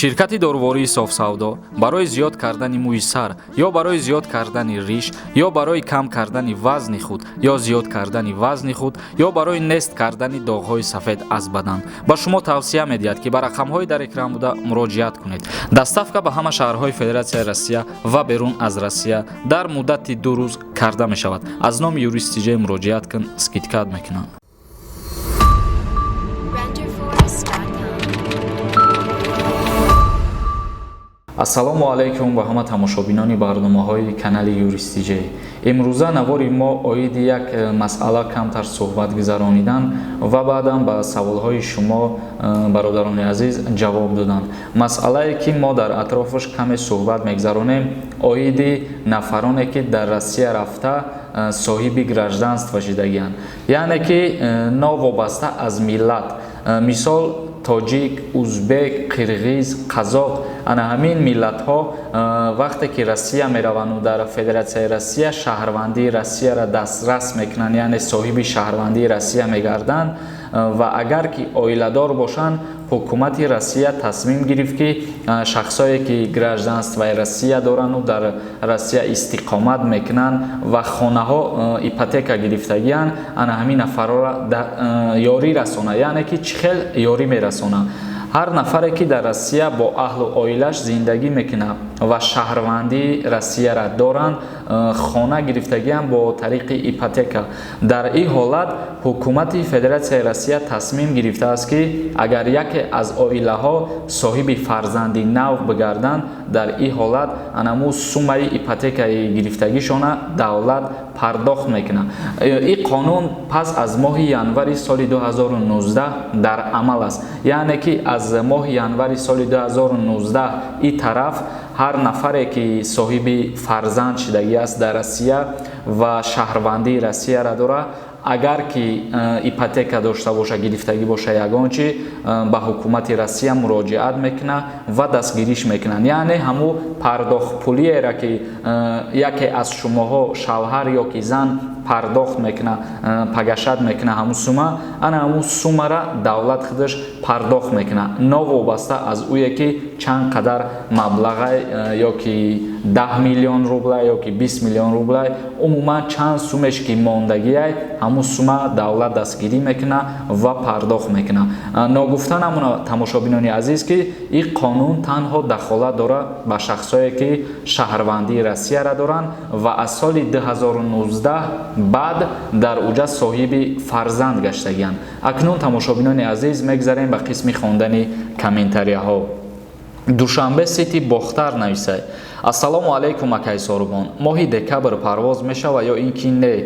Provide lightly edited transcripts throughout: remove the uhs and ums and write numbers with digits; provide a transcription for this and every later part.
Ширкати дорувории Софсавдо барои зиёд кардани мӯи сар ё барои зиёд кардани риш ё барои кам кардани вазни худ ё зиёд кардани вазни худ ё барои нест кардани доғҳои сафед аз бадан ба шумо тавсия медиҳад, ки ба рақамҳои дар экран буда муроҷиат кунед. Доставка ба ҳама шаҳрҳои Федератсияи Россия ва берун аз Россия дар муддати 2 рӯз карда мешавад. Аз номи Юрист Тиҷей муроҷиат кун, скидка мекунанд. Renderforest.com. Ассалому алайкум ба ҳама тамошобинони барномаҳои канали Юрист Тиҷей. Имрӯза навори мо оиди як масъала камтар суҳбат гузаронидан ва баъдан ба саволҳои шумо, бародарони азиз, ҷавоб додан. Масъалае, ки мо дар атрофаш каме суҳбат мегузаронем, оиди нафароне, ки дар Россия рафта соҳиби гражданство шидагианд, яъне ки новобаста аз миллат, мисол, тоҷик, узбек, қирғиз, қазоқ, ана ҳамин миллатҳо вақте ки Россия мераванду дар Федератсияи Россия шаҳрвандии Россияро дастрас мекунанд, яъне соҳиби шаҳрвандии Россия мегарданд, ва агар ки оиладор бошанд, ҳукумати Россия тасмим гирифт, ки шахсое, ки гражданствои Россия доранду дар Россия истиқомат мекунанд ва хонаҳо ипотека гирифтагианд, ана ҳамин нафарҳоро ёрӣ расонад. Яъне ки чӣ хел ёрӣ мерасонад? Ҳар нафаре, ки дар Россия бо аҳлу оилаш зиндагӣ мекунад ва шаҳрвандии Россияро доранд, хона гирифтагиам бо тариқи ипотека, дар ин ҳолат ҳукумати Федератсияи Россия тасмим гирифтааст, ки агар яке аз оилаҳо соҳиби фарзанди нав бигарданд, дар ин ҳолат анаму суммаи ипотекаи гирифтагишона давлат пардохт мекунад. Ин қонун пас аз моҳи январи соли 2019 дар амал аст, яъне ки аз моҳи январи соли 2019 ин тараф ҳар нафаре, ки соҳиби фарзанд шидагӣ аст дар Россия ва шаҳрвандии Россияро дорад, агар ки ипотека дошта боша, гирифтагӣ боша ягон чи, ба ҳукумати Россия муроҷиат мекунад ва дастгириш мекунанд. Яъне ҳамун пардохтпулиеро, ки яке аз шумоҳо, шавҳар ё ки зан, пардохт мекунад, погашать мекунад ҳамун сумма, ана ҳамун суммара давлат худаш пардохт мекунад, новобаста аз ӯе ки чанд қадар маблағай, ё ки 10 миллион рубла, ё ки 20 миллион рубла, умуман чанд сумеш ки мондагиай, ҳамун сумма давлат дастгирӣ мекунад ва пардохт мекунад. Ногуфта намона, тамошобинони азиз, ки ин қонун танҳо дахолат дорад ба шахсое, ки шаҳрвандии Россияро доранд ва аз соли 2019 баъд дар уҷа соҳиби фарзанд гаштагианд. Акнун, тамошобинони азиз, мегзарем ба қисми хондани комментарияҳо. Душанбе Сити Бохтар нависай: «Ассалому алайкум, акай Сорубон. Моҳи декабр парвоз мешавад ё ин ки не?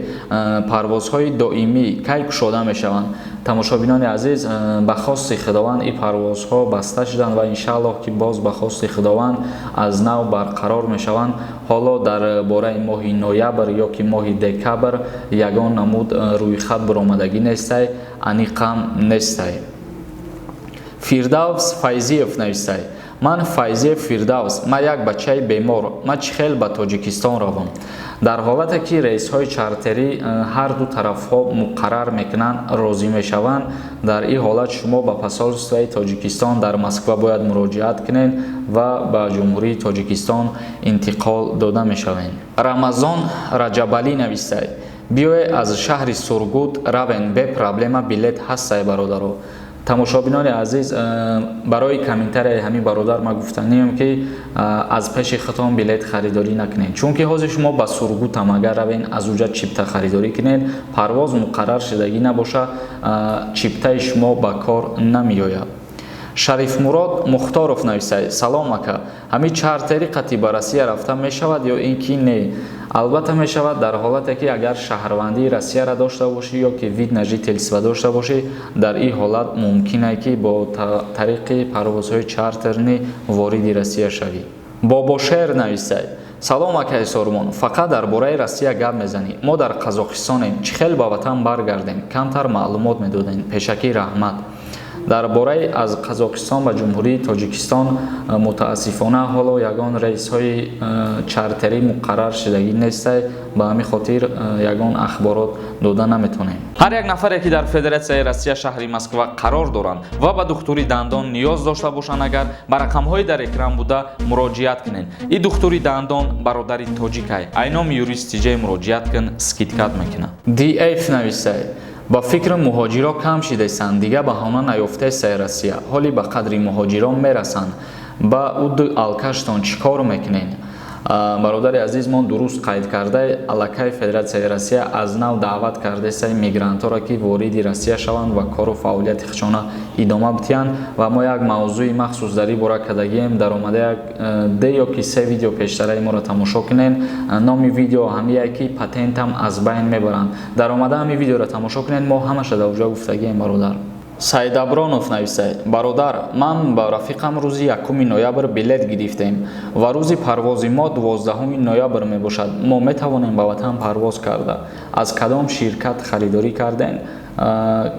Парвозҳои доимӣ кай кушода мешаванд?» Тамошобинони азиз, ба хости Худованд ин парвозҳо баста шуданд ва иншааллоҳ, ки боз ба хости Худованд аз нав барқарор мешаванд. Ҳоло дар бораи моҳи ноябр ё ки моҳи декабр ягон намуд рӯйхат баромадагӣ нестай, аниқам нестай. Фирдавс Файзиев навистай: «Ман Файзиев Фирдавс, ман як бачаи бемор, ман чӣ хел ба Тоҷикистон равам?» Дар ҳолате ки рейсҳои чартерӣ ҳарду тарафҳо муқаррар мекунанд, розӣ мешаванд, дар ин ҳолат шумо ба посольствои Тоҷикистон дар Москва бояд муроҷиат кунед ва ба Ҷумҳурии Тоҷикистон интиқол дода мешавед. Рамазон Раҷабалӣ нависай: «Биёе, аз шаҳри Сургут равен, бе проблема билет ҳастай, бародаро». Тамошобинони азиз, барои комментарияи ҳамин бародар ман гуфтанием, ки аз пеши худтон билет харидорӣ накунед, чунки ҳозир шумо ба Сургутам агар равен, аз уҷа чипта харидорӣ кунед, парвоз муқаррар шудагӣ набоша, чиптаи шумо ба кор намеояд. Шарифмурод Мухторов нависай: «Салом, ака, ҳамин чартери қатӣ ба Россия рафта мешавад ё ин ки не?» Албатта, мешавад, дар ҳолате ки агар шаҳрвандии Россияро дошта бошӣ ё ки вид на жительство дошта бошӣ, дар ин ҳолат мумкин ки бо тариқи парвозҳои чартернӣ вориди Россия шавӣ. Бобошер нависай: «Салом, акаи Сормон, фақат дар бораи Россия гап мезанӣ. Мо дар Қазоқистонем, чӣ хел ба ватан баргардем? Камтар маълумот медодем, пешакӣ раҳмат». Дар бораи аз Қазоқистон ба Ҷумҳурии Тоҷикистон, мутаассифона, ҳоло ягон рейсҳои чартерӣ муқаррар шудагӣ нестай. Ба ҳамин хотир ягон ахборот дода наметавонем. Ҳар як нафаре, ки дар Федератсияи Россия, шаҳри Москва қарор доранд ва ба духтури дандон ниёз дошта бошанд, агар ба рақамҳои дар экран буда муроҷиат кунед. И духтури дандон бародари тоҷикай. Ай номи Юрист Тиҷай муроҷиат кун, скидка т мекунад. Df нависай: ба фикри муҳоҷиро кам шидесанд, дига баҳона наёфтесай. Россия ҳоли ба қадри муҳоҷирон мерасанд. Ба ӯ ду алкаштон чӣ кор мекунед? Бародари азизмон дуруст қайд карда. Аллакай Федератсияи Россия аз нав даъват кардесай мигрантҳоро, ки вориди Россия шаванд ва кору фаъолияти худшона идома бидиҳанд. Ва мо як мавзӯи махсус дар ин бора кардагием. Дар омада як де ё ки се видео пештараи моро тамошо кунед. Номи видео ҳамие, ки патентам аз байн мебаранд. Дар омада ҳамин видеоро тамошо кунед, мо ҳамаша дар оҷо гуфтагием, бародар. Сайдабронов нависад: бародар, ман ба рафиқам рӯзи 1 ноябр билет гирифтем ва рӯзи парвози мо 12 ноябр мебошад. Мо метавонем ба ватан парвоз карда? Аз кадом ширкат харидорӣ кардем,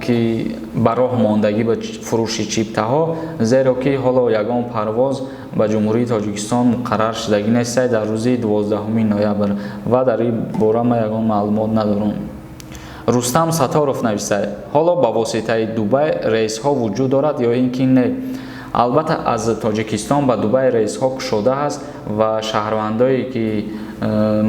ки ба роҳ мондагӣ ба фурӯши чиптаҳо? Зеро ки ҳоло ягон парвоз ба Ҷумҳурии Тоҷикистон муқаррар шудагӣ нестай дар рӯзи 12 ноябр ва дар ин бора ман ягон маълумот надорам. Рустам Саторов нависад: ҳоло ба воситаи Дубай рейсҳо вуҷуд дорад ё ин ки не? Албатта, аз Тоҷикистон ба Дубай рейсҳо кушода ҳаст ва шаҳрвандое, ки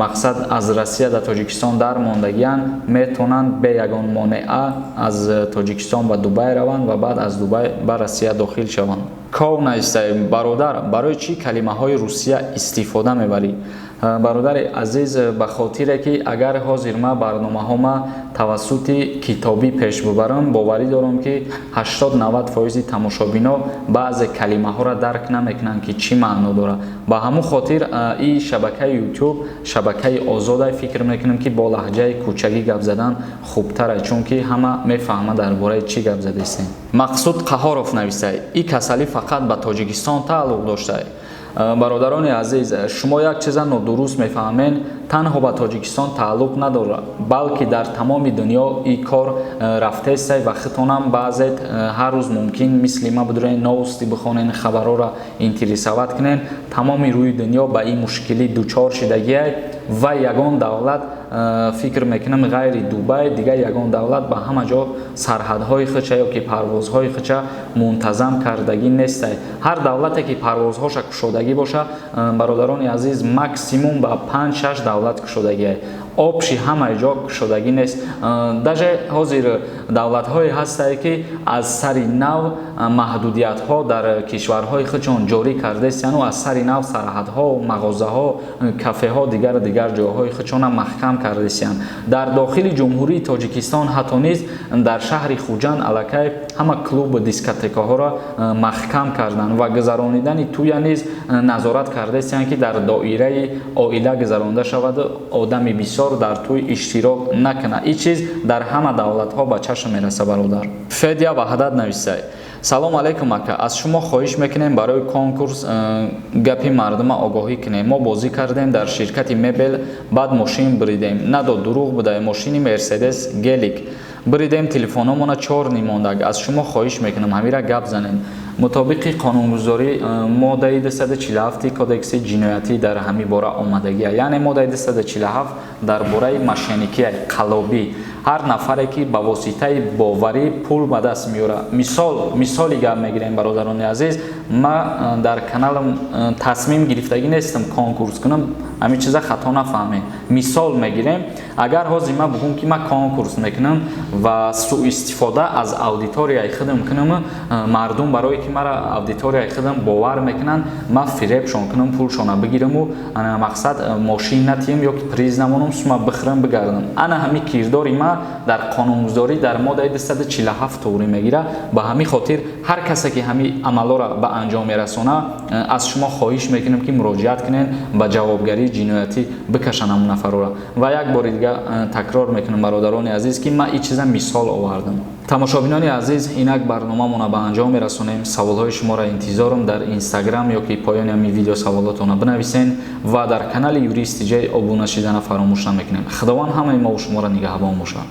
мақсад аз Россия дар Тоҷикистон дар мондагианд, метавонанд бе ягон монеа аз Тоҷикистон ба Дубай раванд ва баъд аз Дубай ба Россия дохил шаванд. Ков нависад: бародар, барои чӣ калимаҳои Русия истифода мебарӣ? Бародари азиз, ба хотире ки агар ҳозир ма барномаҳома тавассути китобӣ пеш бубарам, боварӣ дорам, ки 80-90 фоизи тамошобино баъзе калимаҳоро дарк намекунанд, ки чӣ маъно дорад. Ба ҳамун хотир и шабакаи Ютуб шабакаи озода, фикр мекунам, ки бо лаҳҷаи кӯчагӣ гап задан хубтара, чунки ҳама мефаҳмад, дар бораи чӣ гап задаистем. Мақсуд Қаҳоров нависад: и касалӣ фақат ба Тоҷикистон тааллуқ дошта? Бародарони азиз, шумо як чиза нодуруст мефаҳмед. Танҳо ба Тоҷикистон тааллуқ надорад, балки дар тамоми дунё и кор рафтесай. Ва хитонам баъзет ҳар рӯз мумкин мисли ма бидурен, новости бихонен, хабарҳоро интересовать кунен. Тамоми рӯи дунё ба ин мушкилӣ дучор шидагиай ва ягон давлат, фикр мекунам, ғайри Дубай дигар ягон давлат ба ҳама ҷо сарҳадҳои худша ё ки парвозҳои худша мунтазам кардагӣ нестай. Ҳар давлате ки парвозҳоша кушодагӣ боша, бародарони азиз, максимум ба панҷ-шаш давлат кушодагиай, общий ҳамаи ҷо кушодагӣ нест. Даже ҳозир давлатҳое ҳастае, ки аз сари нав маҳдудиятҳо дар кишварҳои худшон ҷорӣ кардастияну аз сари нав сарҳадҳо, мағозаҳо, кафеҳо, дигару дигар ҷойҳои худшона маҳкам кардастиянд. Дар дохили Ҷумҳурии Тоҷикистон ҳатто низ дар шаҳри Хуҷанд аллакай ҳама клубу дискотекаҳоро маҳкам карданд ва гузаронидани тӯя низ назорат кардастиянд, ки дар доираи оила гузаронда шаваду одами бисёр дар тӯй иштирок накунад. Ин чиз дар ҳама давлатҳо ба чашм мераса, бародар. Федя Ваҳдат нависад: салом алейкум, ака, аз шумо хоҳиш мекунем, барои конкурс гапи мардума огоҳӣ кунем. Мо бозӣ кардем дар ширкати мебел, баъд мошин буридем, надод, дурӯғ буда. Мошини Мерседес Гелик буридем, телефономона чор нимондаг. Аз шумо хоҳиш мекунам, ҳамира гап занем. Мутобиқи қонунгузорӣ, моддаи 247 Кодекси ҷиноятӣ дар ҳамин бора омадагия, яъне моддаи 247 дар бораи мошенникия, қаллобӣ. Ҳар нафаре, ки ба воситаи боварӣ пул ба даст меорад. Мисол, мисоли гап мегирем, бародарони азиз, ма дар каналам тасмим гирифтагӣ нестам конкурс кунам, ҳамин чиза хато нафаҳмед. Мисол мегирем, агар ҳозир ман бугӯм, ки ман конкурс мекунам ва суистифода аз аудиторияи худам кунам, мардум барое ки мара аудиторияи худам бовар мекунанд, ман фиребшон кунам, пулшона бигираму мақсад мошин натиҳам ё ки приз намонам, сума бихӯрам, бигардам, ана ҳамин кирдори ма дар қонунгузорӣ дар моддаи 247 туғрӣ мегирад. Ба ҳамин хотир ҳар касе, ки ҳамин амалҳоро ба анҷом мерасона, аз шумо хоҳиш мекунем, ки муроҷиат кунед, ба ҷавобгарии ҷиноятӣ бикашанд ҳамон нафарҳоро. Ва як бори дига такрор мекунам, бародарони азиз, ки ман ин чиза мисол овардам. Тамошобинони азиз, инак барномамона ба анҷом мерасонем. Саволҳои шуморо интизорам дар Инстаграм ё ки поёни ҳамин видео саволотонро бинависен ва дар канали Юрист Тиҷай обуна шидана фаромӯш намекунем. Худованд ҳамаи мову шуморо нигаҳбон бошад.